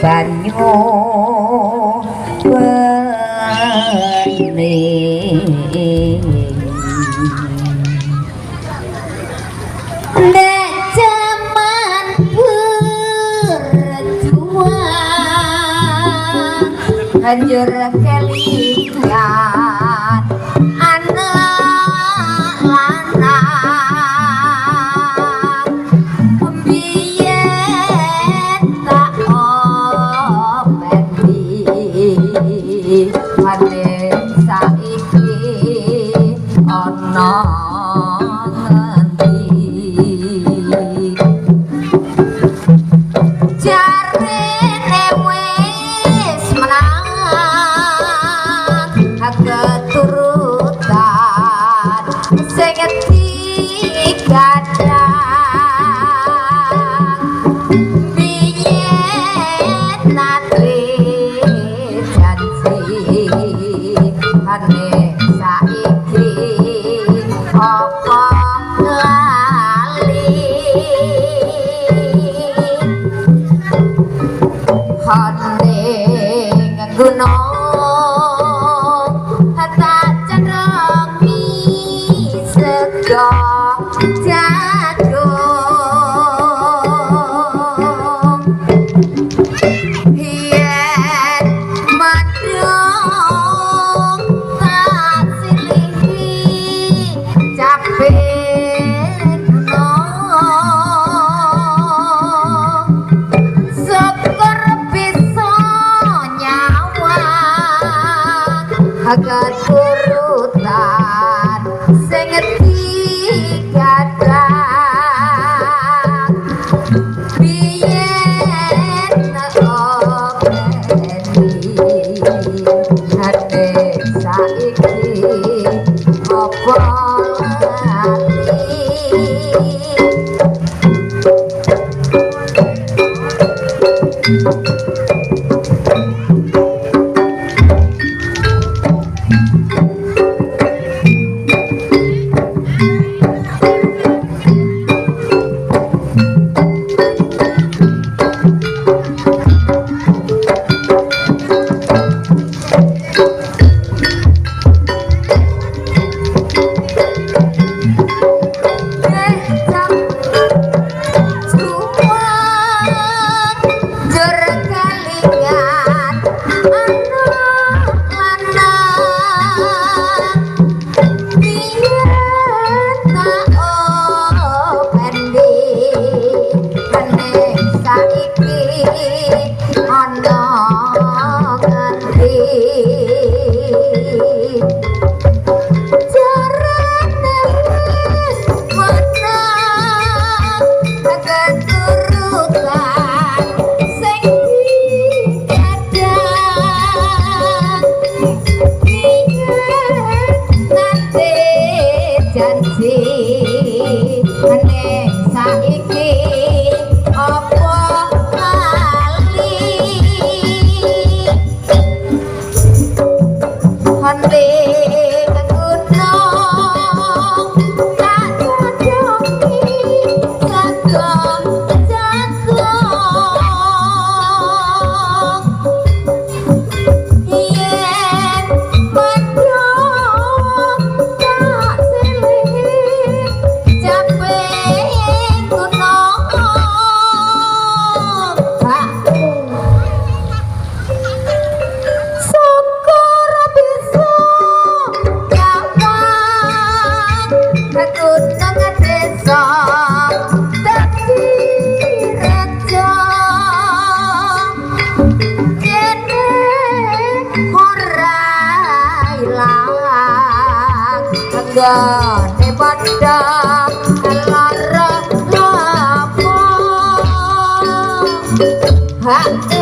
Banyu bening ndek jaman berjuang banjur kelingan anak lanang biyen tak openi ane saiki ana ngendi jarene wis menang keturutan sing digadang biyen nate janji ane saiki apa lali Haning gunung tak cendrongi sego jagung yen madung tak silihi capek gunung syukur bisa nyawang keturutan sing digadang biyen openi ate saiki apa lali. Jarane wis menang keturutan sing digadang biyen nate janji ning saiki apa lali Ning gunung tak cocok sego jagung yen madung tak silihi capek gunung. Syukur bisa nyawang gunung desa dadi reja kene ora ilang nggone padha lara lapo. Ha.